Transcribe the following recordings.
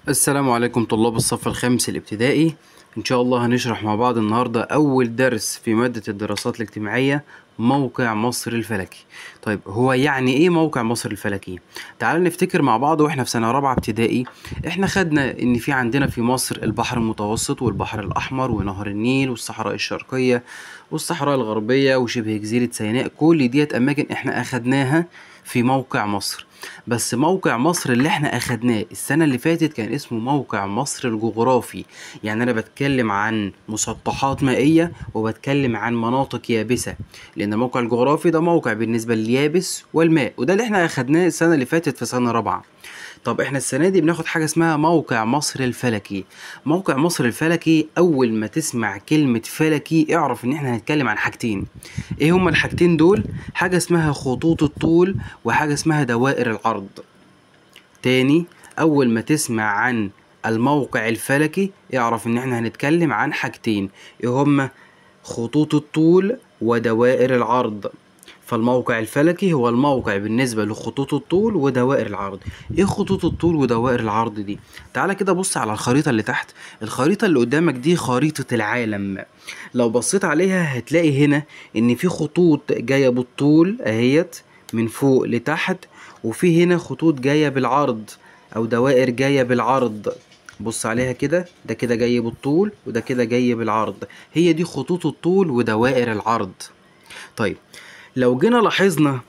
السلام عليكم طلاب الصف الخامس الابتدائي. ان شاء الله هنشرح مع بعض النهاردة اول درس في مادة الدراسات الاجتماعية، موقع مصر الفلكي. طيب هو يعني ايه موقع مصر الفلكي؟ تعالوا نفتكر مع بعض واحنا في سنة رابعة ابتدائي احنا خدنا ان في عندنا في مصر البحر المتوسط والبحر الاحمر ونهر النيل والصحراء الشرقية والصحراء الغربية وشبه جزيرة سيناء. كل ديت اماكن احنا اخدناها في موقع مصر. بس موقع مصر اللي احنا اخدناه السنة اللي فاتت كان اسمه موقع مصر الجغرافي، يعني انا بتكلم عن مسطحات مائية وبتكلم عن مناطق يابسة، لان الموقع الجغرافي ده موقع بالنسبة لليابس والماء، وده اللي احنا اخدناه السنة اللي فاتت في سنة رابعة. طب احنا السنة دي بناخد حاجة اسمها موقع مصر الفلكي. موقع مصر الفلكي اول ما تسمع كلمة فلكي اعرف ان احنا هنتكلم عن حاجتين. ايه هما الحاجتين دول؟ حاجة اسمها خطوط الطول وحاجة اسمها دوائر العرض. تاني، اول ما تسمع عن الموقع الفلكي اعرف ان احنا هنتكلم عن حاجتين، ايه هما؟ خطوط الطول ودوائر العرض. فالموقع الفلكي هو الموقع بالنسبة لخطوط الطول ودوائر العرض. ايه خطوط الطول ودوائر العرض دي؟ تعالى كده بص على الخريطة اللي تحت. الخريطة اللي قدامك دي خريطة العالم. لو بصيت عليها هتلاقي هنا ان في خطوط جاية بالطول اهيت من فوق لتحت، وفي هنا خطوط جاية بالعرض او دوائر جاية بالعرض. بص عليها كده، ده كده جاي بالطول وده كده جاي بالعرض. هي دي خطوط الطول ودوائر العرض. طيب لو جينا لاحظنا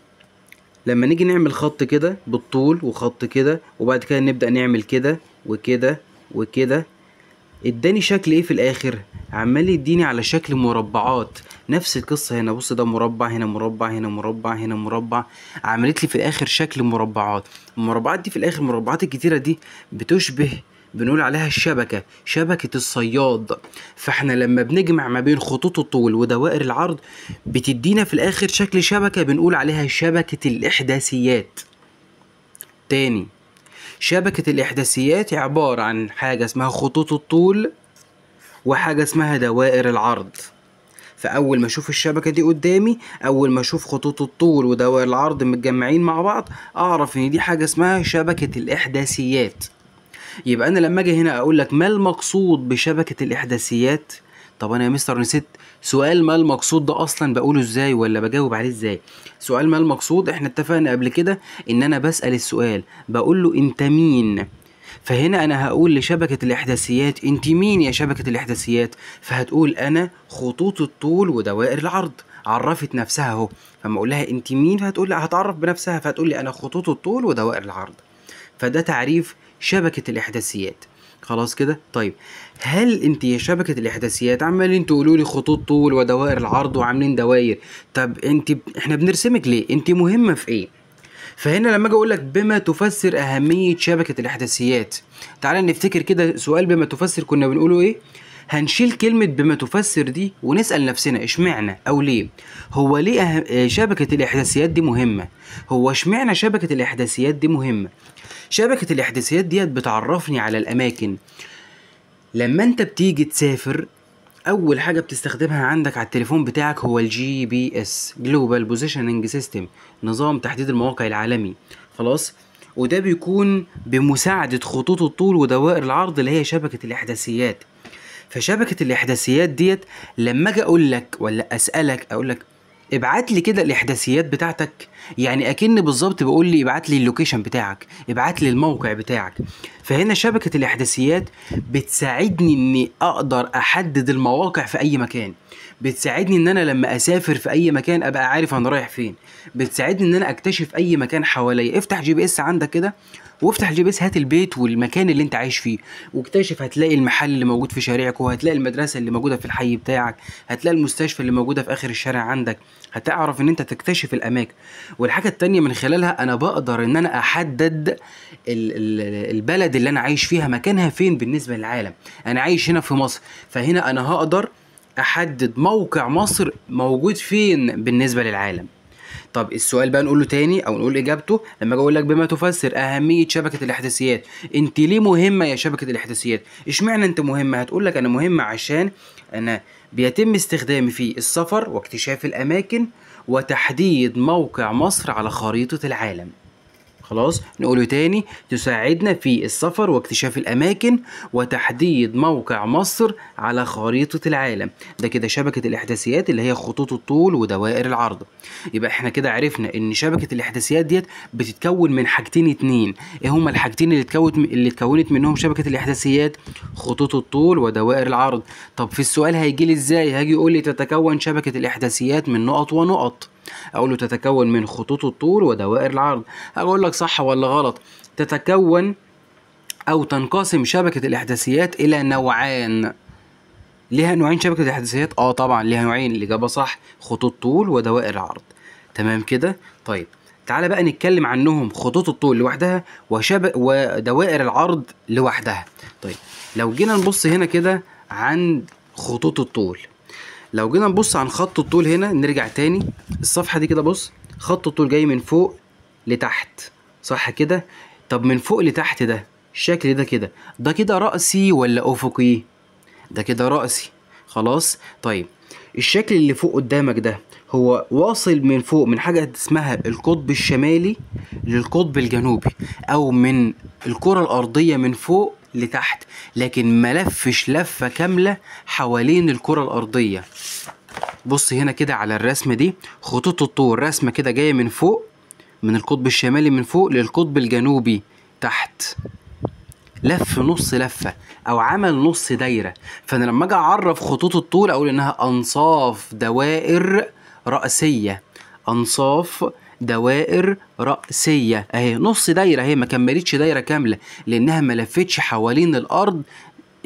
لما نيجي نعمل خط كده بالطول وخط كده وبعد كده نبدأ نعمل كده وكده وكده، اداني شكل ايه في الاخر؟ عمال يديني على شكل مربعات. نفس القصة هنا، بص ده مربع، هنا مربع، هنا مربع، هنا مربع، عملت لي في الاخر شكل مربعات. المربعات دي في الاخر، المربعات الكتيرة دي بتشبه، بنقول عليها الشبكة، شبكة الصياد. فاحنا لما بنجمع ما بين خطوط الطول ودوائر العرض بتدينا في الاخر شكل شبكة بنقول عليها شبكة الاحداثيات. تاني، شبكة الاحداثيات عبارة عن حاجة اسمها خطوط الطول وحاجة اسمها دوائر العرض. فاول ما اشوف الشبكة دي قدامي، اول ما اشوف خطوط الطول ودوائر العرض متجمعين مع بعض، اعرف ان دي حاجة اسمها شبكة الاحداثيات. يبقى انا لما اجي هنا اقول لك ما المقصود بشبكة الاحداثيات، طب انا يا مستر نسيت سؤال ما المقصود ده اصلا بقوله ازاي ولا بجاوب عليه ازاي؟ سؤال ما المقصود احنا اتفقنا قبل كده ان انا بسأل السؤال بقول له انت مين. فهنا انا هقول لشبكة الاحداثيات انت مين يا شبكة الاحداثيات؟ فهتقول انا خطوط الطول ودوائر العرض. عرفت نفسها اهو. فما اقول لها انت مين فهتقول هتعرف بنفسها، فهتقول لي انا خطوط الطول ودوائر العرض. فده تعريف شبكة الإحداثيات. خلاص كده؟ طيب هل انت يا شبكة الإحداثيات عمالين تقولوا لي خطوط طول ودوائر العرض وعاملين دواير، طب انت احنا بنرسمك ليه؟ انت مهمة في ايه؟ فهنا لما اجي اقول لك بما تفسر أهمية شبكة الإحداثيات، تعالى نفتكر كده سؤال بما تفسر كنا بنقوله ايه؟ هنشيل كلمة بما تفسر دي ونسأل نفسنا اشمعنى او ليه؟ هو ليه شبكة الإحداثيات دي مهمة؟ هو اشمعنى شبكة الإحداثيات دي مهمة؟ شبكة الإحداثيات ديت بتعرفني على الأماكن. لما أنت بتيجي تسافر أول حاجة بتستخدمها عندك على التليفون بتاعك هو ال GPS، Global Positioning System، نظام تحديد المواقع العالمي. خلاص؟ وده بيكون بمساعدة خطوط الطول ودوائر العرض اللي هي شبكة الإحداثيات. فشبكة الإحداثيات ديت لما أجي أقول لك ولا أسألك أقول لك ابعت لي كده الاحداثيات بتاعتك، يعني اكن بالظبط بقول لي ابعت لي ال location بتاعك، ابعت لي الموقع بتاعك. فهنا شبكة الاحداثيات بتساعدني اني اقدر احدد المواقع في اي مكان، بتساعدني ان انا لما اسافر في اي مكان ابقى عارف انا رايح فين، بتساعدني ان انا اكتشف اي مكان حواليا. افتح GPS عندك كده وافتح ال GPS، هات البيت والمكان اللي انت عايش فيه واكتشف، هتلاقي المحل اللي موجود في شارعك، وهتلاقي المدرسة اللي موجودة في الحي بتاعك، هتلاقي المستشفى اللي موجودة في اخر الشارع عندك، هتعرف ان انت تكتشف الاماكن. والحاجة التانية من خلالها انا بقدر ان انا احدد البلد اللي انا عايش فيها مكانها فين بالنسبة للعالم. انا عايش هنا في مصر، فهنا انا هقدر احدد موقع مصر موجود فين بالنسبة للعالم. طب السؤال بقى نقوله تاني او نقول اجابته. لما اجي اقول لك بما تفسر اهمية شبكة الاحداثيات، انت ليه مهمة يا شبكة الاحداثيات؟ اشمعنى انت مهمة؟ هتقول لك انا مهمة عشان انا بيتم استخدامي في السفر واكتشاف الاماكن وتحديد موقع مصر على خريطة العالم. خلاص نقوله تاني، تساعدنا في السفر واكتشاف الأماكن وتحديد موقع مصر على خريطة العالم. ده كده شبكة الإحداثيات اللي هي خطوط الطول ودوائر العرض. يبقى احنا كده عرفنا ان شبكة الإحداثيات ديت بتتكون من حاجتين اتنين. ايه هما الحاجتين اللي اتكونت منهم شبكة الإحداثيات؟ خطوط الطول ودوائر العرض. طب في السؤال هيجي لي ازاي؟ هاجي يقول لي تتكون شبكة الإحداثيات من نقط ونقط، اقول له تتكون من خطوط الطول ودوائر العرض. اقول لك صح ولا غلط؟ تتكون او تنقسم شبكة الإحداثيات الى نوعان. ليها نوعين شبكة الإحداثيات؟ اه طبعا ليها نوعين، الإجابة صح، خطوط طول ودوائر عرض. تمام كده؟ طيب تعالى بقى نتكلم عنهم، خطوط الطول لوحدها ودوائر العرض لوحدها. طيب لو جينا نبص هنا كده عن خطوط الطول، لو جينا نبص عن خط الطول هنا، نرجع تاني الصفحة دي كده، بص خط الطول جاي من فوق لتحت صح كده؟ طب من فوق لتحت ده الشكل ده كده، ده كده رأسي ولا أفقي؟ ده كده رأسي. خلاص طيب الشكل اللي فوق قدامك ده هو واصل من فوق من حاجة اسمها القطب الشمالي للقطب الجنوبي، أو من الكرة الأرضية من فوق لتحت، لكن ملفش لفة كاملة حوالين الكرة الأرضية. بص هنا كده على الرسمة دي، خطوط الطول رسمة كده جاية من فوق من القطب الشمالي من فوق للقطب الجنوبي تحت، لف نص لفة أو عمل نص دايرة. فأنا لما أجي أعرف خطوط الطول أقول إنها أنصاف دوائر رأسية، أنصاف دوائر رأسية، أهي نص دايرة أهي، ما كملتش دايرة كاملة لأنها ما لفتش حوالين الأرض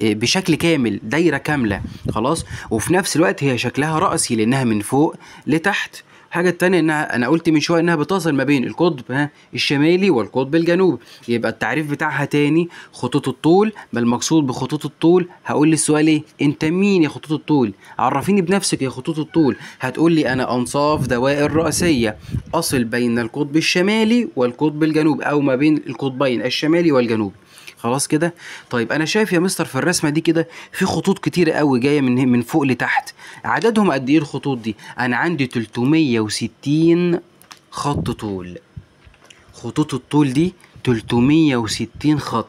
بشكل كامل دايرة كاملة. خلاص وفي نفس الوقت هي شكلها رأسي لأنها من فوق لتحت. الحاجة التانية انها انا قلت من شوية انها بتصل ما بين القطب الشمالي والقطب الجنوبي. يبقى التعريف بتاعها تاني، خطوط الطول، ما المقصود بخطوط الطول؟ هقول لي السؤال ايه؟ انت مين يا خطوط الطول؟ عرفيني بنفسك يا خطوط الطول. هتقول لي انا انصاف دوائر رأسية اصل بين القطب الشمالي والقطب الجنوبي، او ما بين القطبين الشمالي والجنوبي. خلاص كده؟ طيب انا شايف يا مستر في الرسمة دي كده في خطوط كتيرة قوي جاية من فوق لتحت، عددهم قد ايه الخطوط دي؟ انا عندي 360 خط طول. خطوط الطول دي 360 خط.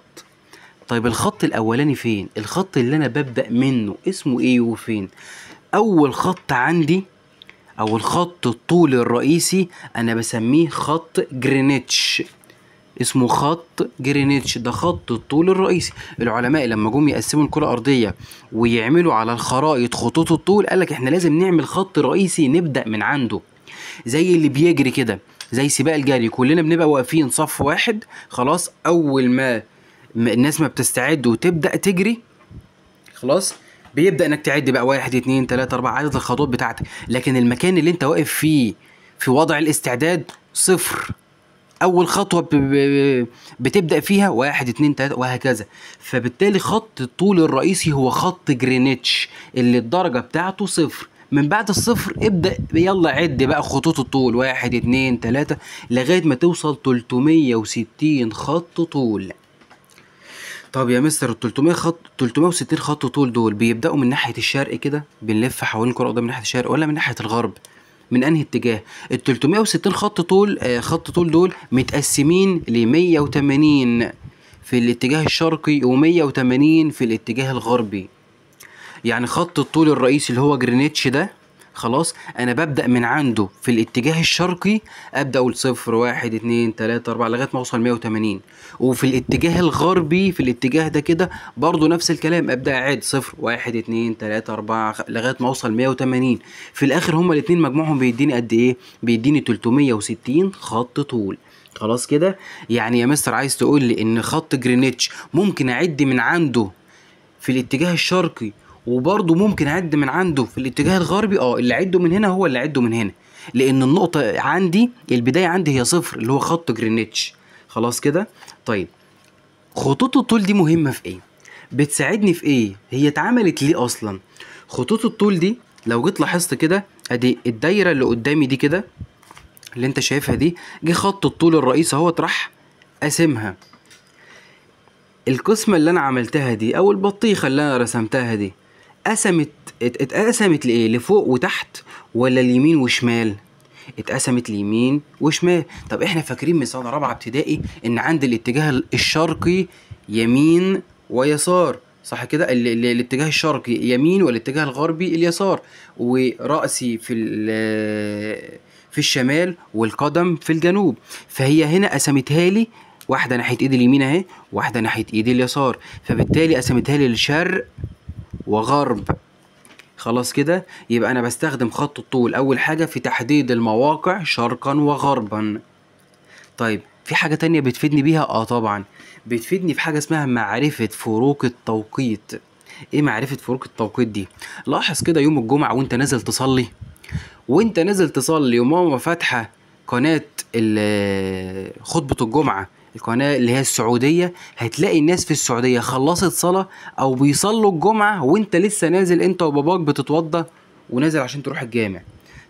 طيب الخط الاولاني فين؟ الخط اللي انا ببدأ منه اسمه ايه وفين؟ اول خط عندي او الخط الطول الرئيسي انا بسميه خط جرينتش، اسمه خط جرينتش، ده خط الطول الرئيسي. العلماء لما جم يقسموا الكرة الأرضية ويعملوا على الخرائط خطوط الطول قالك احنا لازم نعمل خط رئيسي نبدأ من عنده، زي اللي بيجري كده، زي سباق الجري، كلنا بنبقى واقفين صف واحد. خلاص أول ما الناس ما بتستعد وتبدأ تجري، خلاص بيبدأ انك تعد بقى 1 2 3 4 عدد الخطوات بتاعتك، لكن المكان اللي انت واقف فيه في وضع الاستعداد صفر. أول خطوة بتبدأ فيها 1 2 3 وهكذا. فبالتالي خط الطول الرئيسي هو خط جرينتش اللي الدرجة بتاعته صفر. من بعد الصفر ابدأ يلا عد بقى خطوط الطول 1 2 3 لغاية ما توصل 360 خط طول. طب يا مستر ال 360 خط طول دول بيبدأوا من ناحية الشرق كده، بنلف حوالين الكرة الأرضية من ناحية الشرق ولا من ناحية الغرب؟ من انهي اتجاه؟ ال 360 خط طول دول متقسمين ل 180 في الاتجاه الشرقي و180 في الاتجاه الغربي. يعني خط الطول الرئيسي اللي هو جرينتش ده، خلاص انا ببدأ من عنده في الاتجاه الشرقي، ابدأ اقول 0 1 2 3 4 لغاية ما اوصل 180، وفي الاتجاه الغربي في الاتجاه ده كده برضو نفس الكلام، ابدأ اعد 0 1 2 3 4 لغاية ما اوصل 180. في الاخر هما الاتنين مجموعهم بيديني قد ايه؟ بيديني 360 خط طول. خلاص كده؟ يعني يا مستر عايز تقول لي ان خط جرينتش ممكن اعد من عنده في الاتجاه الشرقي وبرضه ممكن اعد من عنده في الاتجاه الغربي؟ اللي عده من هنا هو اللي عده من هنا، لان النقطة عندي البداية عندي هي صفر اللي هو خط جرينتش. خلاص كده؟ طيب خطوط الطول دي مهمة في ايه؟ بتساعدني في ايه؟ هي اتعملت ليه اصلا؟ خطوط الطول دي لو جيت لاحظت كده، ادي الدايرة اللي قدامي دي كده اللي انت شايفها دي، جه خط الطول الرئيسي اهوت راح قاسمها. القسمة اللي انا عملتها دي او البطيخة اللي انا رسمتها دي اتقسمت لايه؟ لفوق وتحت ولا اليمين وشمال؟ اتقسمت ليمين وشمال. طب احنا فاكرين من سنة رابعه ابتدائي ان عند الاتجاه الشرقي يمين ويسار، صح كده؟ الاتجاه الشرقي يمين والاتجاه الغربي اليسار، ورأسي في الشمال والقدم في الجنوب. فهي هنا قسمتها لي واحدة ناحية ايدي اليمين اهي، واحدة ناحية ايدي اليسار، فبالتالي قسمتها لي لشرق وغرب. خلاص كده، يبقى انا بستخدم خط الطول اول حاجة في تحديد المواقع شرقا وغربا. طيب في حاجة تانية بتفيدني بيها؟ طبعا بتفيدني في حاجة اسمها معرفة فروق التوقيت. ايه معرفة فروق التوقيت دي؟ لاحظ كده يوم الجمعة وانت نازل تصلي، وانت نازل تصلي وماما فاتحة قناة خطبة الجمعة، القناة اللي هي السعودية، هتلاقي الناس في السعودية خلصت صلاة او بيصلوا الجمعة وانت لسه نازل انت وباباك بتتوضى ونازل عشان تروح الجامع.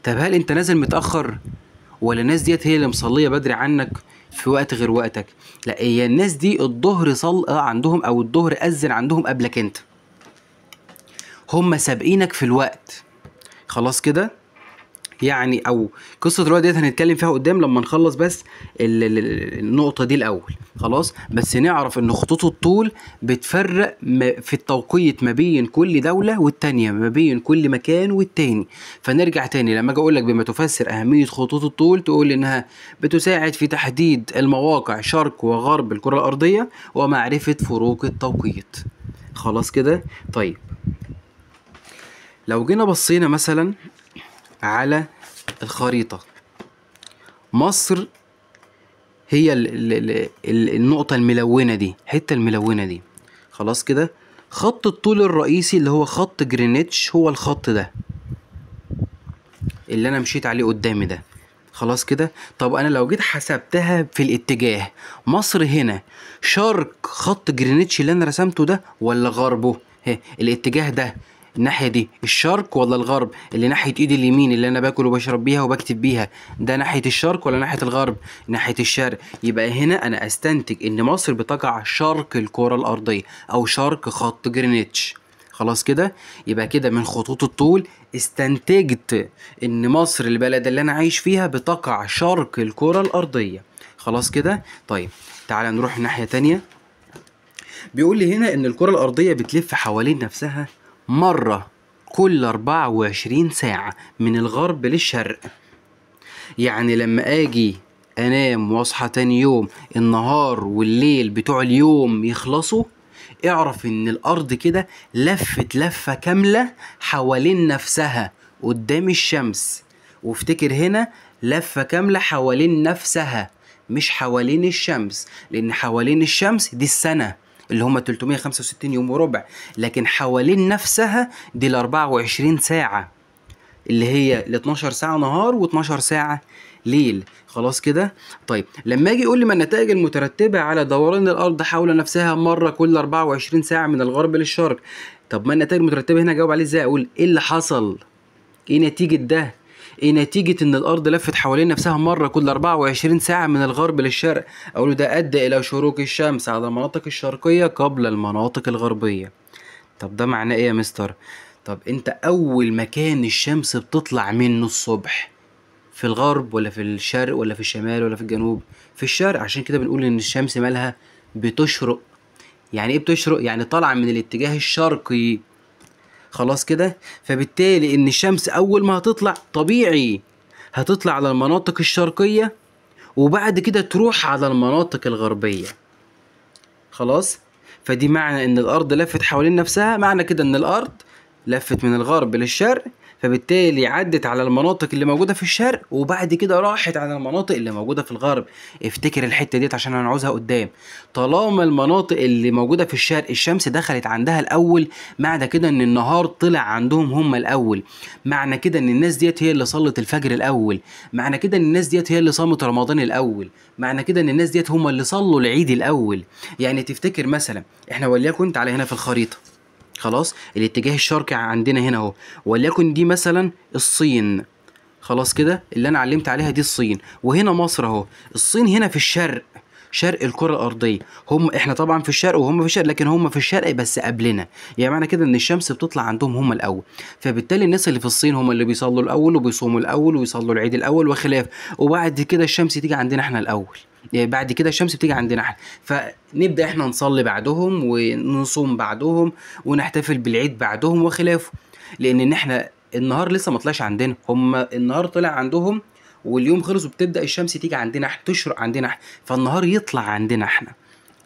طب هل انت نازل متأخر ولا الناس ديت هي اللي مصلية بدري عنك في وقت غير وقتك؟ لا، هي الناس دي الظهر صلى عندهم او الظهر اذن عندهم قبلك انت، هم سابقينك في الوقت. خلاص كده يعني، او قصة الوقت ديت هنتكلم فيها قدام لما نخلص بس النقطة دي الاول. خلاص، بس نعرف ان خطوط الطول بتفرق في التوقيت ما بين كل دولة والتانية، ما بين كل مكان والتاني. فنرجع تاني لما اجي اقول لك بما تفسر اهمية خطوط الطول، تقول انها بتساعد في تحديد المواقع شرق وغرب الكره الارضية ومعرفة فروق التوقيت. خلاص كده. طيب لو جينا بصينا مثلا على الخريطة، مصر هي النقطة الملونة دي، الحتة الملونة دي. خلاص كده، خط الطول الرئيسي اللي هو خط جرينتش هو الخط ده اللي انا مشيت عليه قدامي ده. خلاص كده. طب انا لو جيت حسبتها في الاتجاه، مصر هنا شرق خط جرينتش اللي انا رسمته ده ولا غربه؟ الاتجاه ده الناحية دي الشرق ولا الغرب؟ اللي ناحية ايدي اليمين اللي انا باكل وبشرب بيها وبكتب بيها، ده ناحية الشرق ولا ناحية الغرب؟ ناحية الشرق. يبقى هنا انا استنتج ان مصر بتقع شرق الكرة الارضية او شرق خط جرينتش. خلاص كده، يبقى كده من خطوط الطول استنتجت ان مصر البلد اللي انا عايش فيها بتقع شرق الكرة الارضية. خلاص كده. طيب تعالى نروح ناحية تانية. بيقول لي هنا ان الكرة الارضية بتلف حوالين نفسها مرة كل 24 ساعة من الغرب للشرق. يعني لما اجي انام واصحى تاني يوم، النهار والليل بتوع اليوم يخلصوا، اعرف ان الارض كده لفت لفة كاملة حوالين نفسها قدام الشمس. وافتكر هنا لفة كاملة حوالين نفسها مش حوالين الشمس، لان حوالين الشمس دي السنة اللي هما 365 يوم وربع، لكن حوالين نفسها دي ال 24 ساعة اللي هي ال 12 ساعة نهار و12 ساعة ليل. خلاص كده. طيب لما اجي يقول لي ما النتائج المترتبة على دوران الارض حول نفسها مرة كل 24 ساعة من الغرب للشرق، طب ما النتائج المترتبة هنا اجاوب عليه ازاي؟ اقول ايه اللي حصل؟ ايه نتيجة ده؟ ايه نتيجة ان الارض لفت حوالين نفسها مرة كل 24 ساعة من الغرب للشرق؟ اقول ده ادى الى شروق الشمس على المناطق الشرقية قبل المناطق الغربية. طب ده معناه ايه يا مستر؟ طب انت اول مكان الشمس بتطلع منه الصبح في الغرب ولا في الشرق ولا في الشمال ولا في الجنوب؟ في الشرق. عشان كده بنقول ان الشمس مالها بتشرق. يعني ايه بتشرق؟ يعني طالعة من الاتجاه الشرقي. خلاص كده. فبالتالي ان الشمس اول ما هتطلع طبيعي هتطلع على المناطق الشرقية وبعد كده تروح على المناطق الغربية. خلاص. فدي معنى ان الارض لفت حوالين نفسها، معنى كده ان الارض لفت من الغرب للشرق، فبالتالي عدت على المناطق اللي موجودة في الشرق وبعد كده راحت على المناطق اللي موجودة في الغرب. افتكر الحتة ديت عشان هنعوزها قدام. طالما المناطق اللي موجودة في الشرق الشمس دخلت عندها الأول، معنى كده ان النهار طلع عندهم هم الأول، معنى كده ان الناس ديت هي اللي صلت الفجر الأول، معنى كده ان الناس ديت هي اللي صامت رمضان الأول، معنى كده ان الناس ديت هم اللي صلوا العيد الأول. يعني تفتكر مثلا احنا وليكن تعالى هنا في الخريطة، خلاص الاتجاه الشرقي عندنا هنا اهو، وليكن دي مثلا الصين، خلاص كده اللي انا علمت عليها دي الصين، وهنا مصر اهو. الصين هنا في الشرق، شرق الكرة الأرضية. هم احنا طبعا في الشرق وهم في الشرق، لكن هم في الشرق بس قبلنا، يعني معنى كده ان الشمس بتطلع عندهم هم الأول. فبالتالي الناس اللي في الصين هم اللي بيصلوا الأول وبيصوموا الأول ويصلوا العيد الأول وخلاف، وبعد كده الشمس تيجي عندنا احنا الأول، يعني بعد كده الشمس بتيجي عندنا احنا، فنبدأ احنا نصلي بعدهم ونصوم بعدهم ونحتفل بالعيد بعدهم وخلافه، لأن ان احنا النهار لسه ما طلعش عندنا، هم النهار طلع عندهم واليوم خلص وبتبدأ الشمس تيجي عندنا احنا، تشرق عندنا احنا، فالنهار يطلع عندنا احنا.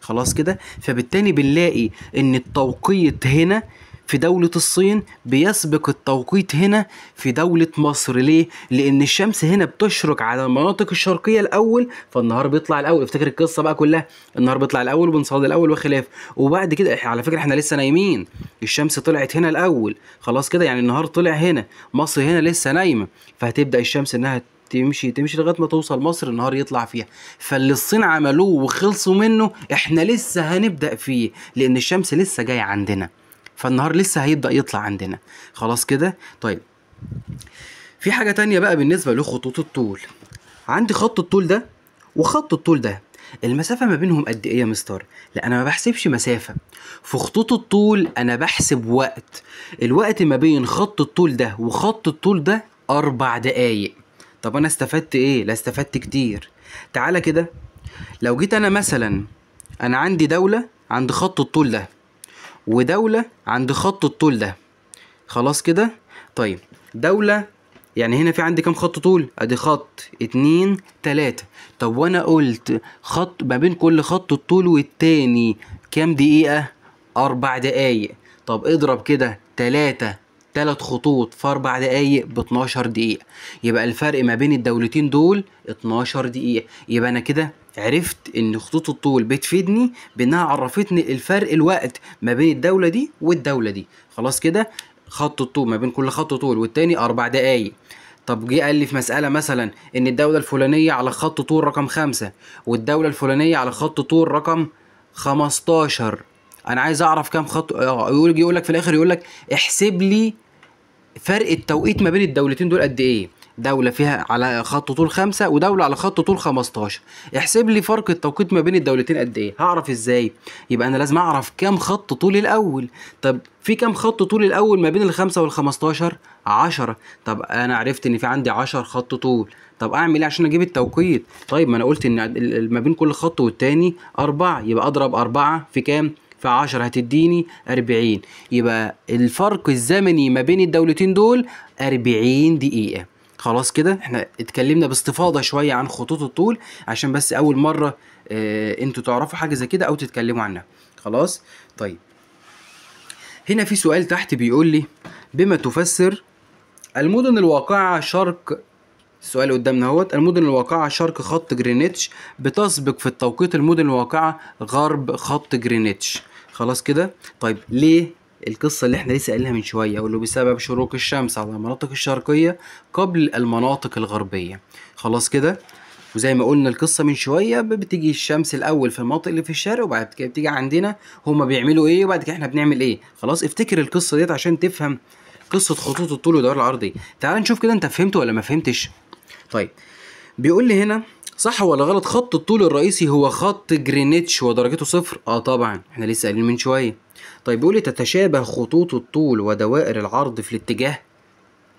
خلاص كده؟ فبالتالي بنلاقي ان التوقيت هنا في دولة الصين بيسبق التوقيت هنا في دولة مصر. ليه؟ لأن الشمس هنا بتشرق على المناطق الشرقية الأول، فالنهار بيطلع الأول. افتكر القصة بقى كلها، النهار بيطلع الأول وبنصلي الأول وخلاف، وبعد كده على فكرة احنا لسه نايمين، الشمس طلعت هنا الأول، خلاص كده، يعني النهار طلع هنا، مصر هنا لسه نايمة، فهتبدأ الشمس إنها تمشي تمشي لغاية ما توصل مصر النهار يطلع فيها. فاللي الصين عملوه وخلصوا منه احنا لسه هنبدأ فيه، لأن الشمس لسه جاية عندنا، فالنهار لسه هيبدأ يطلع عندنا. خلاص كده؟ طيب في حاجة تانية بقى بالنسبة لخطوط الطول. عندي خط الطول ده وخط الطول ده، المسافة ما بينهم قد ايه يا مستر؟ لا انا ما بحسبش مسافة في خطوط الطول، انا بحسب وقت. الوقت ما بين خط الطول ده وخط الطول ده 4 دقايق. طب انا استفدت ايه؟ لا استفدت كتير. تعالى كده، لو جيت انا مثلا، انا عندي دولة عند خط الطول ده ودولة عند خط الطول ده، خلاص كده؟ طيب دولة، يعني هنا في عندي كام خط طول؟ ادي خط 2 3. طب وانا قلت خط ما بين كل خط الطول والتاني كام دقيقة؟ 4 دقايق. طب اضرب كده 3 خطوط في 4 دقايق ب 12 دقيقة، يبقى الفرق ما بين الدولتين دول 12 دقيقة. يبقى انا كده عرفت ان خطوط الطول بتفيدني بانها عرفتني الفرق الوقت ما بين الدولة دي والدولة دي. خلاص كده؟ خط الطول ما بين كل خط طول والتاني 4 دقايق. طب جه قال لي في مسألة مثلا ان الدولة الفلانية على خط طول رقم 5 والدولة الفلانية على خط طول رقم 15، انا عايز اعرف كام خط. يقول لك في الاخر، يقول لك احسب لي فرق التوقيت ما بين الدولتين دول قد ايه. دولة فيها على خط طول 5 ودولة على خط طول 15، احسب لي فرق التوقيت ما بين الدولتين قد ايه. هعرف ازاي؟ يبقى انا لازم اعرف كام خط طول الاول. طب في كام خط طول الاول ما بين ال5 وال15؟ 10. طب انا عرفت ان في عندي 10 خط طول، طب اعمل ايه عشان اجيب التوقيت؟ طيب ما انا قلت ان ما بين كل خط والتاني 4، يبقى اضرب 4 في كام؟ في 10، هتديني 40. يبقى الفرق الزمني ما بين الدولتين دول 40 دقيقة. خلاص كده؟ احنا اتكلمنا باستفاضة شوية عن خطوط الطول عشان بس أول مرة انتوا تعرفوا حاجة زي كده أو تتكلموا عنها. خلاص؟ طيب هنا في سؤال تحت بيقول لي بما تفسر المدن الواقعة شرق، السؤال قدامنا اهوت، المدن الواقعة شرق خط جرينتش بتسبق في التوقيت المدن الواقعة غرب خط جرينتش. خلاص كده؟ طيب ليه؟ القصة اللي احنا لسه قايلها من شوية، واللي بسبب شروق الشمس على المناطق الشرقية قبل المناطق الغربية. خلاص كده؟ وزي ما قلنا القصة من شوية، بتيجي الشمس الأول في المناطق اللي في الشرق وبعد كده بتيجي عندنا، هما بيعملوا ايه وبعد كده احنا بنعمل ايه. خلاص؟ افتكر القصة ديت عشان تفهم قصة خطوط الطول والدوائر العرضية. تعال نشوف كده انت فهمت ولا ما فهمتش. طيب بيقول لي هنا صح ولا غلط خط الطول الرئيسي هو خط جرينتش ودرجته 0؟ طبعا احنا لسه قايلين من شوية. طيب بيقول لي تتشابه خطوط الطول ودوائر العرض في الاتجاه،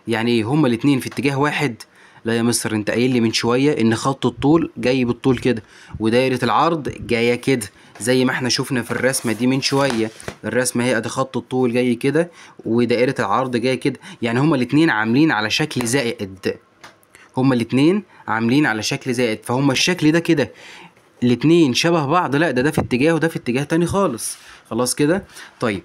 يعني ايه هما الاتنين في اتجاه واحد؟ لا يا مستر، انت قايل لي من شوية ان خط الطول جاي بالطول كده ودايره العرض جاية كده، زي ما احنا شفنا في الرسمة دي من شوية. الرسمة هي ادي خط الطول جاي كده ودائره العرض جاية كده، يعني هما الاتنين عاملين على شكل زائد، هما الاتنين عاملين على شكل زائد، فهما الشكل ده كده الاتنين شبه بعض. لا ده في اتجاه وده في اتجاه تاني خالص. خلاص كده؟ طيب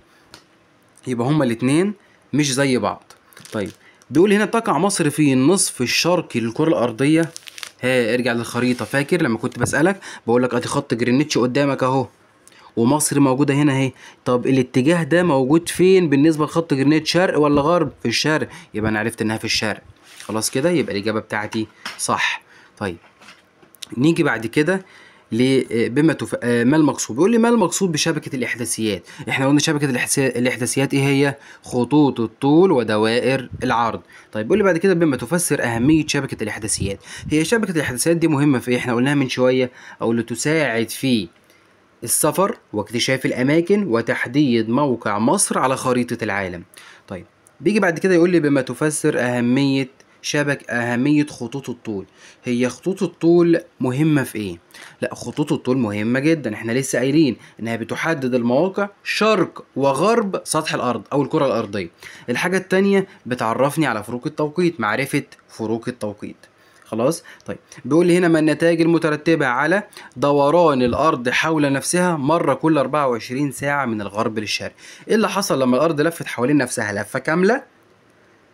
يبقى هما الاتنين مش زي بعض. طيب بيقول هنا تقع مصر في النصف الشرقي للكرة الأرضية. ها ارجع للخريطة، فاكر لما كنت بسألك بقول لك ادي خط جرينتش قدامك اهو ومصر موجودة هنا اهي. طب الاتجاه ده موجود فين بالنسبة لخط جرينتش، شرق ولا غرب؟ في الشرق، يبقى انا عرفت انها في الشرق. خلاص كده؟ يبقى الإجابة بتاعتي صح. طيب نيجي بعد كده بما ما المقصود. بيقول لي ما المقصود بشبكة الإحداثيات؟ احنا قلنا شبكة الإحداثيات ايه هي؟ خطوط الطول ودوائر العرض. طيب بيقول لي بعد كده بما تفسر أهمية شبكة الإحداثيات. هي شبكة الإحداثيات دي مهمة في ايه؟ احنا قلناها من شوية، أو اللي تساعد في السفر واكتشاف الأماكن وتحديد موقع مصر على خريطة العالم. طيب بيجي بعد كده يقول لي بما تفسر أهمية أهمية خطوط الطول. هي خطوط الطول مهمة في ايه؟ لا، خطوط الطول مهمة جدا، احنا لسه قايلين انها بتحدد المواقع شرق وغرب سطح الارض او الكرة الارضية. الحاجة التانية بتعرفني على فروق التوقيت، معرفة فروق التوقيت. خلاص. طيب بيقول لي هنا ما النتائج المترتبة على دوران الارض حول نفسها مرة كل 24 ساعة من الغرب للشرق. ايه اللي حصل لما الارض لفت حوالين نفسها لفة كاملة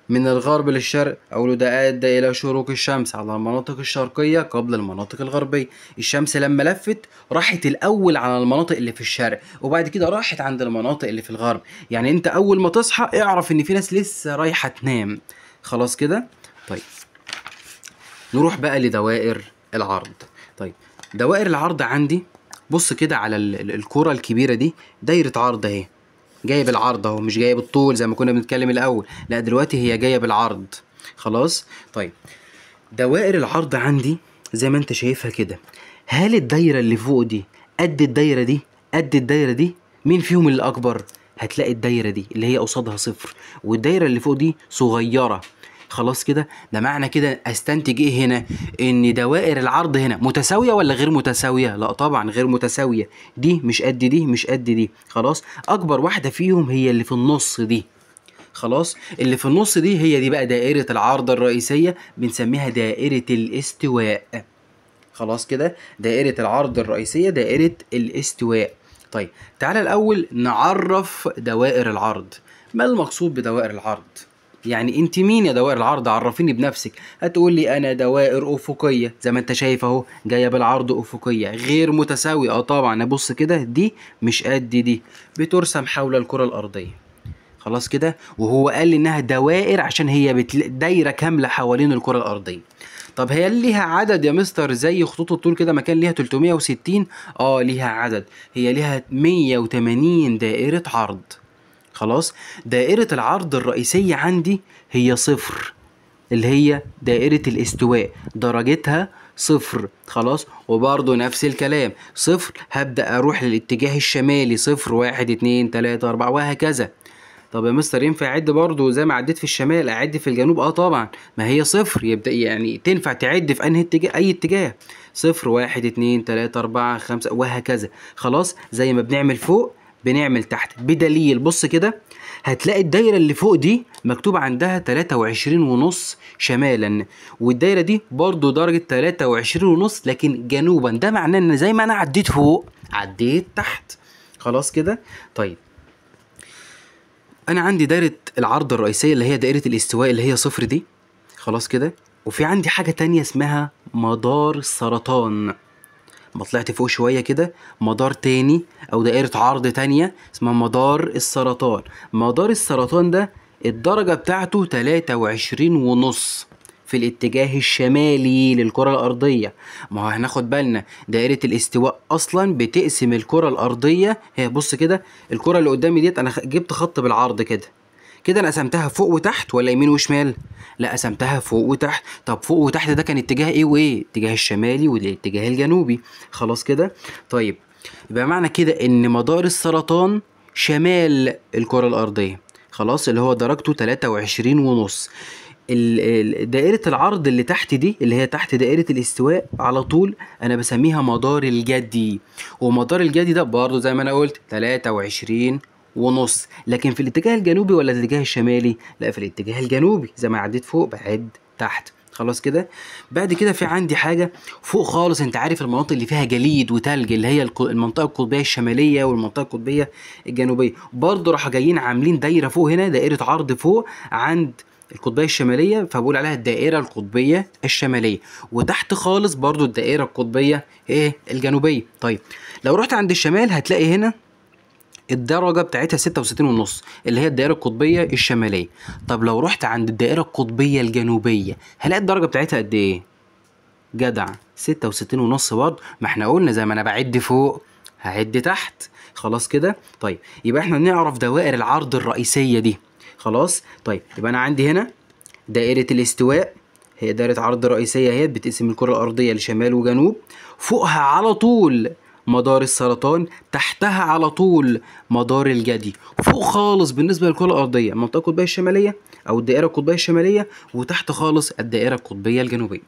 من الغرب للشرق؟ أقوله ده أدى إلى شروق الشمس على المناطق الشرقية قبل المناطق الغربية. الشمس لما لفت راحت الأول على المناطق اللي في الشرق، وبعد كده راحت عند المناطق اللي في الغرب. يعني أنت أول ما تصحى اعرف إن في ناس لسه رايحة تنام. خلاص كده. طيب نروح بقى لدوائر العرض. طيب دوائر العرض عندي، بص كده على الكرة الكبيرة دي، دايرة عرض أهي، جاية بالعرض اهو، مش جاية بالطول زي ما كنا بنتكلم الاول، لا دلوقتي هي جاية بالعرض. خلاص. طيب دوائر العرض عندي زي ما انت شايفها كده، هل الدايرة اللي فوق دي قد الدايرة دي قد الدايرة دي؟ مين فيهم اللي اكبر؟ هتلاقي الدايرة دي اللي هي قصادها صفر، والدايره اللي فوق دي صغيرة. خلاص كده. ده معنى كده استنتج ايه هنا؟ ان دوائر العرض هنا متساوية ولا غير متساوية؟ لا طبعا غير متساوية، دي مش قد دي مش قد دي. خلاص. اكبر واحدة فيهم هي اللي في النص دي. خلاص، اللي في النص دي هي دي بقى دائرة العرض الرئيسية، بنسميها دائرة الاستواء. خلاص كده، دائرة العرض الرئيسية دائرة الاستواء. طيب تعالى الاول نعرف دوائر العرض. ما المقصود بدوائر العرض؟ يعني انت مين يا دوائر العرض؟ عرفيني بنفسك. هتقول لي انا دوائر افقية زي ما انت شايف اهو، جاية بالعرض افقية غير متساوية. اه طبعا، ابص كده دي مش قد دي، بترسم حول الكره الارضية. خلاص كده. وهو قال لي انها دوائر عشان هي دايرة كاملة حوالين الكره الارضية. طب هي ليها عدد يا مستر زي خطوط الطول كده؟ ما كان ليها 360. اه ليها عدد، هي ليها 180 دائرة عرض. خلاص. دائرة العرض الرئيسية عندي هي صفر، اللي هي دائرة الاستواء، درجتها صفر. خلاص. وبرضو نفس الكلام صفر، هبدأ أروح للاتجاه الشمالي صفر واحد اتنين تلاتة أربعة وهكذا. طب يا مستر ينفع أعد برضو زي ما عديت في الشمال أعد في الجنوب؟ اه طبعا، ما هي صفر، يبدأ يعني تنفع تعد في أنهي اتجاه، أي اتجاه، صفر واحد اتنين تلاتة أربعة خمسة وهكذا. خلاص. زي ما بنعمل فوق بنعمل تحت. بدليل بص كده، هتلاقي الدايرة اللي فوق دي مكتوب عندها 23.5 شمالا، والدايره دي برضو درجه 23.5 لكن جنوبا. ده معناه ان زي ما انا عديت فوق عديت تحت. خلاص كده. طيب انا عندي دايرة العرض الرئيسية اللي هي دائرة الاستواء اللي هي صفر دي. خلاص كده. وفي عندي حاجة تانية اسمها مدار السرطان. ما طلعت فوق شوية كده مدار تاني او دائرة عرض تانية اسمها مدار السرطان. مدار السرطان ده الدرجة بتاعته 23.5 في الاتجاه الشمالي للكرة الأرضية. ما هو هناخد بالنا دائرة الاستواء أصلا بتقسم الكرة الأرضية. هي بص كده الكرة اللي قدامي ديت أنا جبت خط بالعرض كده كده، أنا قسمتها فوق وتحت ولا يمين وشمال؟ لا قسمتها فوق وتحت. طب فوق وتحت ده كان اتجاه ايه وايه؟ اتجاه الشمالي والاتجاه الجنوبي. خلاص كده. طيب يبقى معنى كده ان مدار السرطان شمال الكرة الأرضية. خلاص، اللي هو درجته 23.5. دائرة العرض اللي تحت دي اللي هي تحت دائرة الاستواء على طول انا بسميها مدار الجدي، ومدار الجدي ده برضه زي ما انا قلت 23.5، لكن في الاتجاه الجنوبي ولا الاتجاه الشمالي؟ لا في الاتجاه الجنوبي، زي ما عديت فوق بعد تحت. خلاص كده. بعد كده في عندي حاجة فوق خالص، انت عارف المناطق اللي فيها جليد وتلج اللي هي المنطقة القطبيه الشمالية والمنطقة القطبيه الجنوبية، برضه راح جايين عاملين دايرة فوق هنا، دائرة عرض فوق عند القطبيه الشمالية، فبقول عليها الدائرة القطبيه الشمالية، وتحت خالص برضه الدائرة القطبيه ايه الجنوبية. طيب لو رحت عند الشمال هتلاقي هنا الدرجة بتاعتها 66.5 اللي هي الدائرة القطبية الشمالية. طب لو رحت عند الدائرة القطبية الجنوبية هلاقي الدرجة بتاعتها قد ايه؟ جدع، 66.5 برضه. ما احنا قلنا زي ما انا بعد فوق هعد تحت. خلاص كده. طيب يبقى احنا نعرف دوائر العرض الرئيسية دي. خلاص. طيب يبقى انا عندي هنا دائرة الاستواء، هي دائرة عرض رئيسية اهي بتقسم الكرة الأرضية لشمال وجنوب، فوقها على طول مدار السرطان، تحتها على طول مدار الجدي، فوق خالص بالنسبة للكرة الأرضية المنطقة القطبية الشمالية أو الدائرة القطبية الشمالية، وتحت خالص الدائرة القطبية الجنوبية.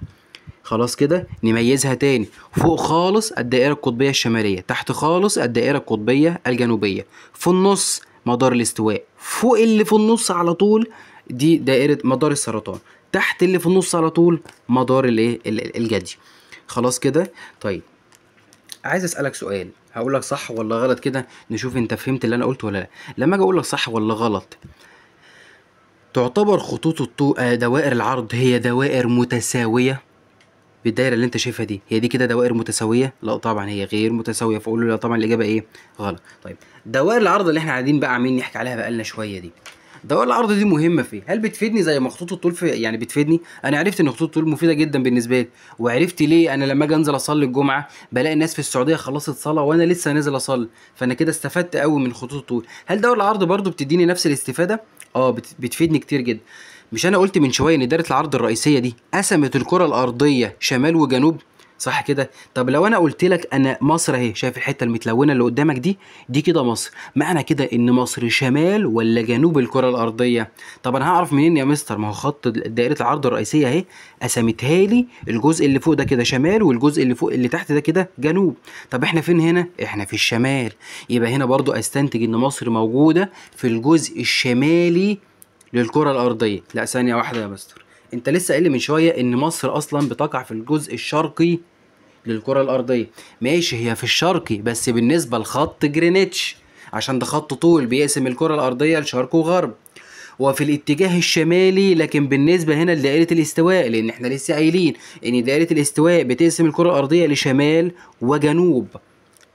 خلاص كده. نميزها تاني، فوق خالص الدائرة القطبية الشمالية، تحت خالص الدائرة القطبية الجنوبية، في النص مدار الاستواء، فوق اللي في النص على طول دي دائرة مدار السرطان، تحت اللي في النص على طول مدار الايه الجدي. خلاص كده. طيب عايز اسالك سؤال، هقول لك صح ولا غلط كده نشوف انت فهمت اللي انا قلته ولا لا. لما اجي اقول لك صح ولا غلط، تعتبر خطوط دوائر العرض هي دوائر متساوية؟ بالدايره اللي انت شايفها دي، هي دي كده دوائر متساوية؟ لا طبعا هي غير متساوية، فاقول له لا طبعا الاجابة ايه؟ غلط. طيب دوائر العرض اللي احنا قاعدين بقى عاملين نحكي عليها بقالنا شوية دي، دوائر العرض دي مهمة في ايه؟ هل بتفيدني زي ما خطوط الطول في يعني بتفيدني؟ انا عرفت ان خطوط الطول مفيدة جدا بالنسبة لي، وعرفت ليه انا لما اجي انزل اصلي الجمعة بلاقي الناس في السعودية خلصت صلاة وانا لسه نازل اصلي، فانا كده استفدت قوي من خطوط الطول. هل دوائر العرض برضو بتديني نفس الاستفادة؟ اه بتفيدني كتير جدا. مش انا قلت من شوية ان دائرة العرض الرئيسية دي قسمت الكره الارضية شمال وجنوب؟ صح كده. طب لو انا قلت لك انا مصر اهي، شايف الحتة المتلونه اللي قدامك دي، دي كده مصر، معنى كده ان مصر شمال ولا جنوب الكره الارضية؟ طب انا هعرف منين يا مستر؟ ما هو خط دائرة العرض الرئيسية اهي قسمتها لي، الجزء اللي فوق ده كده شمال والجزء اللي فوق اللي تحت ده كده جنوب. طب احنا فين هنا؟ احنا في الشمال، يبقى هنا برضو استنتج ان مصر موجودة في الجزء الشمالي للكرة الارضية. لا ثانية واحدة يا مستر، انت لسه قايل من شوية ان مصر اصلا بتقع في الجزء الشرقي للكرة الارضية. ماشي هي في الشرقي بس بالنسبة لخط جرينتش، عشان ده خط طول بيقسم الكره الارضية لشرق وغرب، وفي الاتجاه الشمالي لكن بالنسبة هنا لدائره الاستواء، لان احنا لسه قايلين ان دائرة الاستواء بتقسم الكره الارضية لشمال وجنوب.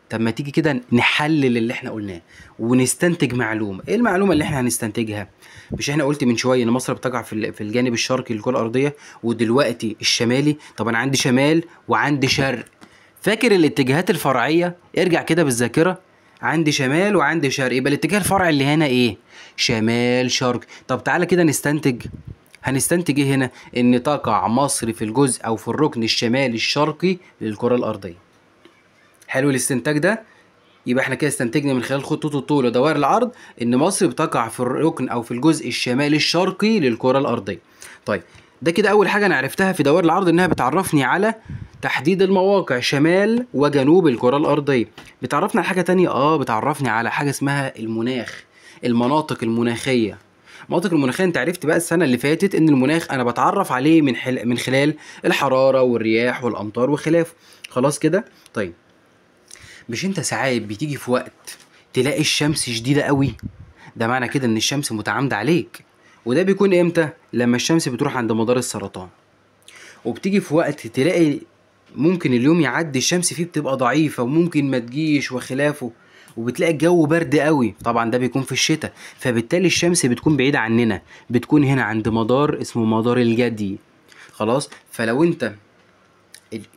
طب ما تيجي كده نحلل اللي احنا قلناه ونستنتج معلومة. ايه المعلومة اللي احنا هنستنتجها؟ مش احنا قلت من شوية ان مصر بتقع في الجانب الشرقي للكرة الارضية ودلوقتي الشمالي؟ طب انا عندي شمال وعندي شرق، فاكر الاتجاهات الفرعية؟ ارجع كده بالذاكرة، عندي شمال وعندي شرق، يبقى الاتجاه الفرعي اللي هنا ايه؟ شمال شرق. طب تعالى كده نستنتج، هنستنتج ايه هنا؟ ان تقع مصر في الجزء او في الركن الشمالي الشرقي للكرة الارضية. حلو الاستنتاج ده؟ يبقى احنا كده استنتجنا من خلال خطوط الطول ودوائر العرض ان مصر بتقع في الركن او في الجزء الشمالي الشرقي للكرة الارضية. طيب ده كده اول حاجة انا عرفتها في دوائر العرض، انها بتعرفني على تحديد المواقع شمال وجنوب الكرة الارضية. بتعرفني على حاجة تانية؟ بتعرفني على حاجة اسمها المناخ، المناطق المناخية. المناطق المناخية انت عرفت بقى السنة اللي فاتت ان المناخ انا بتعرف عليه من خلال الحرارة والرياح والامطار وخلافه. خلاص كده. طيب مش انت ساعات بتيجي في وقت تلاقي الشمس شديدة قوي؟ ده معنى كده ان الشمس متعامدة عليك، وده بيكون امتى؟ لما الشمس بتروح عند مدار السرطان. وبتيجي في وقت تلاقي ممكن اليوم يعدي الشمس فيه بتبقى ضعيفة وممكن ما تجيش وخلافه، وبتلاقي الجو برد قوي، طبعا ده بيكون في الشتاء، فبالتالي الشمس بتكون بعيدة عننا، بتكون هنا عند مدار اسمه مدار الجدي. خلاص. فلو انت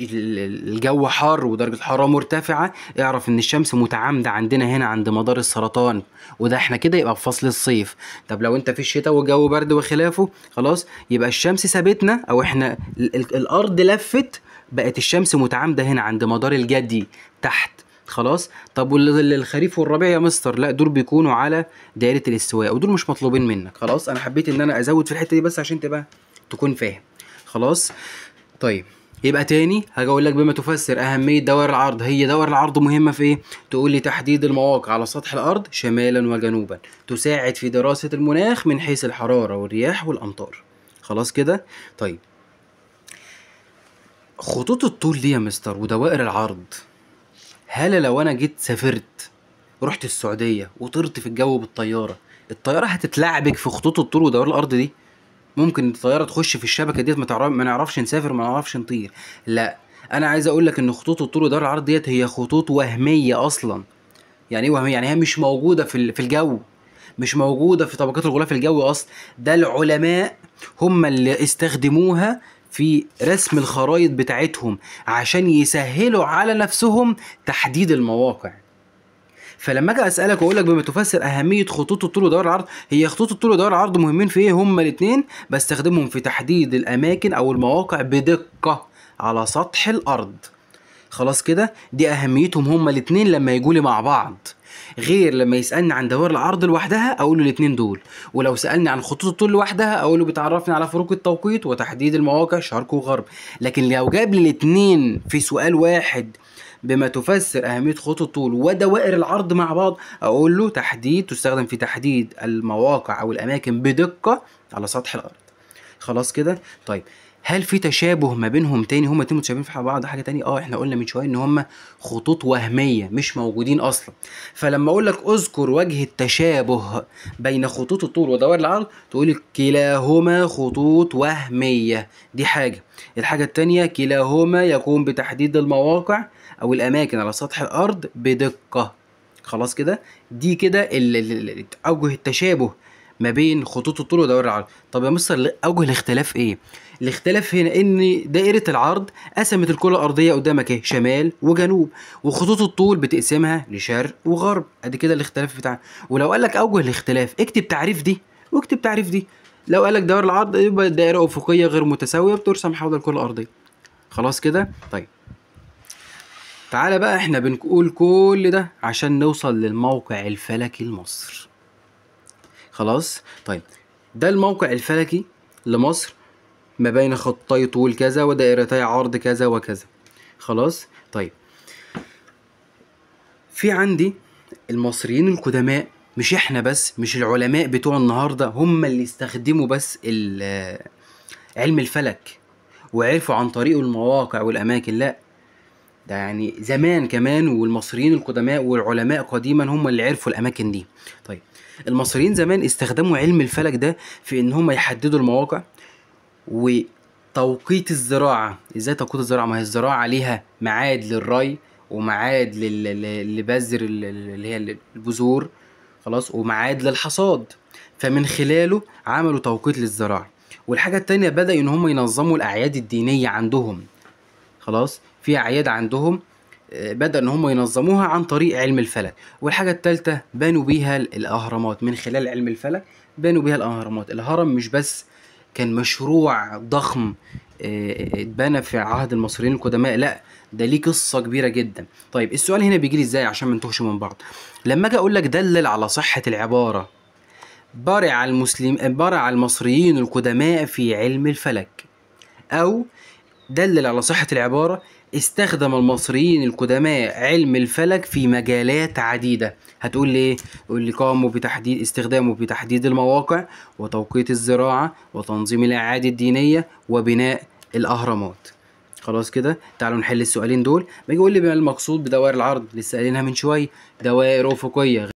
الجو حار ودرجة الحرارة مرتفعة، اعرف ان الشمس متعامدة عندنا هنا عند مدار السرطان، وده احنا كده يبقى في فصل الصيف. طب لو انت في الشتاء والجو برد وخلافه، خلاص يبقى الشمس سابتنا، او احنا الارض لفت، بقت الشمس متعامدة هنا عند مدار الجدي تحت. خلاص. طب والخريف والربيع يا مستر؟ لا دول بيكونوا على دائرة الاستواء، ودول مش مطلوبين منك. خلاص انا حبيت ان انا ازود في الحتة دي بس عشان تبقى تكون فاهم. خلاص. طيب يبقى تاني هاجي اقول لك بما تفسر اهمية دوائر العرض. هي دوائر العرض مهمة في ايه؟ تقول لي تحديد المواقع على سطح الارض شمالا وجنوبا، تساعد في دراسة المناخ من حيث الحرارة والرياح والامطار. خلاص كده. طيب خطوط الطول دي يا مستر ودوائر العرض، هل لو انا جيت سافرت رحت السعودية وطرت في الجو بالطيارة، الطيارة هتتلعبك في خطوط الطول ودوائر الارض دي؟ ممكن الطيارة تخش في الشبكة ديت ما نعرفش نسافر، ما نعرفش نطير. لا انا عايز اقول لك ان خطوط الطول ودوائر العرض ديت هي خطوط وهمية اصلا. يعني ايه وهمية؟ يعني هي مش موجودة في الجو، مش موجودة في طبقات الغلاف الجوي اصلا. ده العلماء هم اللي استخدموها في رسم الخرائط بتاعتهم عشان يسهلوا على نفسهم تحديد المواقع. فلما اجي اسالك واقول لك بما تفسر اهمية خطوط الطول ودوائر العرض، هي خطوط الطول ودوائر العرض مهمين في ايه؟ هما الاثنين بستخدمهم في تحديد الاماكن او المواقع بدقة على سطح الارض. خلاص كده، دي اهميتهم هما الاثنين لما يجوا لي مع بعض، غير لما يسالني عن دوائر العرض لوحدها اقول له الاثنين دول، ولو سالني عن خطوط الطول لوحدها اقول له بتعرفني على فروق التوقيت وتحديد المواقع شرق وغرب. لكن لو جاب لي الاثنين في سؤال واحد بما تفسر أهمية خطوط الطول ودوائر العرض مع بعض، أقول له تحديد تستخدم في تحديد المواقع أو الأماكن بدقة على سطح الأرض. خلاص كده؟ طيب هل في تشابه ما بينهم تاني؟ هما الاتنين متشابهين في بعض حاجة تاني؟ احنا قلنا من شوية إن هما خطوط وهمية مش موجودين أصلا. فلما أقول لك أذكر وجه التشابه بين خطوط الطول ودوائر العرض، تقول كلاهما خطوط وهمية، دي حاجة. الحاجة التانية كلاهما يقوم بتحديد المواقع أو الأماكن على سطح الأرض بدقة. خلاص كده؟ دي كده أوجه التشابه ما بين خطوط الطول ودوائر العرض. طب يا مستر أوجه الاختلاف إيه؟ الاختلاف هنا إن دائرة العرض قسمت الكرة الأرضية قدامك إيه؟ شمال وجنوب، وخطوط الطول بتقسمها لشرق وغرب. أدي كده الاختلاف بتاعنا. ولو قال لك أوجه الاختلاف اكتب تعريف دي واكتب تعريف دي. لو قال لك دوائر العرض يبقى دائرة أفقية غير متساوية بترسم حول الكرة الأرضية. خلاص كده؟ طيب تعالى بقى، احنا بنقول كل ده عشان نوصل للموقع الفلكي لمصر. خلاص؟ طيب ده الموقع الفلكي لمصر ما بين خطي طول كذا ودائرتي عرض كذا وكذا. خلاص؟ طيب في عندي المصريين القدماء، مش احنا بس، مش العلماء بتوع النهارده هم اللي استخدموا بس علم الفلك وعرفوا عن طريقه المواقع والاماكن، لا ده يعني زمان كمان، والمصريين القدماء والعلماء قديما هم اللي عرفوا الاماكن دي. طيب المصريين زمان استخدموا علم الفلك ده في ان هم يحددوا المواقع وتوقيت الزراعة. ازاي توقيت الزراعة؟ ما هي الزراعة ليها ميعاد للري وميعاد لبذر اللي هي البذور، خلاص، وميعاد للحصاد، فمن خلاله عملوا توقيت للزراعة. والحاجة التانية بدأوا ان هم ينظموا الاعياد الدينية عندهم. خلاص، في اعياد عندهم بدأ ان هم ينظموها عن طريق علم الفلك. والحاجة التالتة بنوا بيها الاهرامات، من خلال علم الفلك بنوا بيها الاهرامات. الهرم مش بس كان مشروع ضخم اتبنى في عهد المصريين القدماء، لا ده ليه قصة كبيرة جدا. طيب السؤال هنا بيجي لي ازاي عشان ما نتوهش من بعض؟ لما اجي اقول لك دلل على صحة العبارة برع المصريين القدماء في علم الفلك، او دلل على صحة العبارة استخدم المصريين القدماء علم الفلك في مجالات عديدة، هتقول لي ايه؟ تقول لي قاموا بتحديد استخدامه بتحديد المواقع وتوقيت الزراعة وتنظيم الأعياد الدينية وبناء الأهرامات. خلاص كده تعالوا نحل السؤالين دول. بيجي يقول لي ما المقصود بدوائر العرض؟ لسه قايلينها من شوية، دوائر أفقية